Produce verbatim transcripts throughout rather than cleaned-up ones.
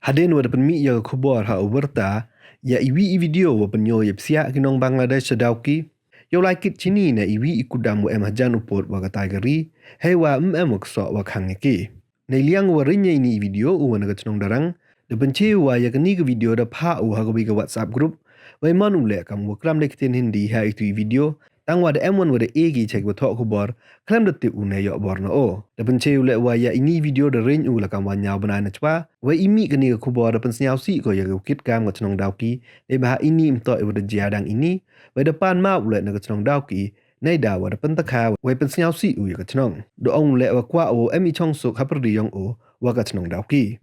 Hadien wa da pynmih ya ka khubor ha u Warta, ya iwi i video wa pynyoo ya psiah ki nong Bangladesh sa Dawki, yow lai kit chini na iwi i kudam wa em hajan u pud wa ka tai ka ri, hei wa ym em wa ksoh wa khang ya ki. Nei liang wa ring ya ini i video u wa na ka chnong Darrang, da pynche u wa ya kani ka video da phah u ha ka wi ka WhatsApp group, wei man u leh kam wa klam da ki ktien Hindi ha itu i video, tang wa da em wan wa da e ki cha ki wa thoh khubor, khlem da tip u ne yoh bor na o. Da pynche u leh wa ya ini i video da ring u la kam wa ñiaw bnai na chwa, wei i mih kani ka khubor da pynsñiaw sih ko ya ki wa kit kam ka chnong Dawki, dei ba ha ini ym toh i wa da jia dang ini, wei da pan map u leh na ka chnong Dawki, nei da wa da pyntakha, wei pynsñiaw sih u ya ka chnong. Da ong u leh wa kwah u em i chongsuk ha pyrdi yong u, wa ka chnong Dawki.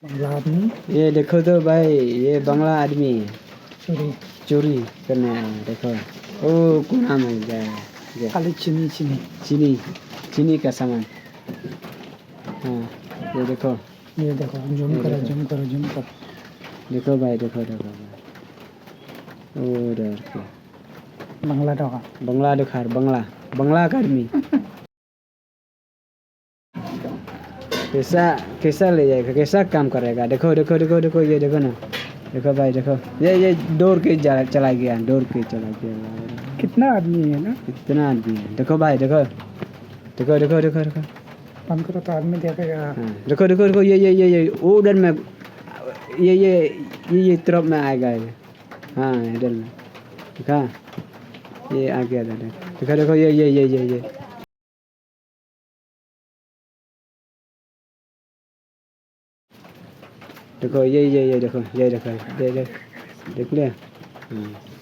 Bangla आदमी। ये देखो तो भाई, ये बांग्ला आदमी। चोरी। चोरी करने आया है, देखो। ओ, कौन नाम है? ये, ये। खाली चीनी, चीनी। चीनी, चीनी का सामान। हाँ, ये देखो। ये देखो, zoom ये करो, देखो। Zoom करो, zoom करो। देखो भाई, देखो, देखो भाई। ओ, डर के। बांग्ला डोखा। बांग्ला डोखा, बांग्ला। बांग्ला का आदमी। कैसा, कैसा ले जाएगा, कैसा काम करेगा? देखो, देखो, देखो, देखो, ये देखो ना, देखो भाई, देखो, ये, ये दौड़ के जा, चला गया, दौड़ के चला गया। कितना आदमी है ना? इतना आदमी है, देखो भाई, देखो, देखो, देखो, देखो, देखो। बंद करो तो आदमी देखेगा। हाँ, देखो, देखो, देखो, ये, ये, ये, ये, वो उधर में, ये, ये, ये, ये तरफ में आएगा ये। हाँ, इधर में, देखा, ये आ गया दादा, देखो, देखो, ये, ये, ये, ये, ये। देखो, ये, ये, ये देखो, ये देखो, ये, ये, देख लिया? हाँ।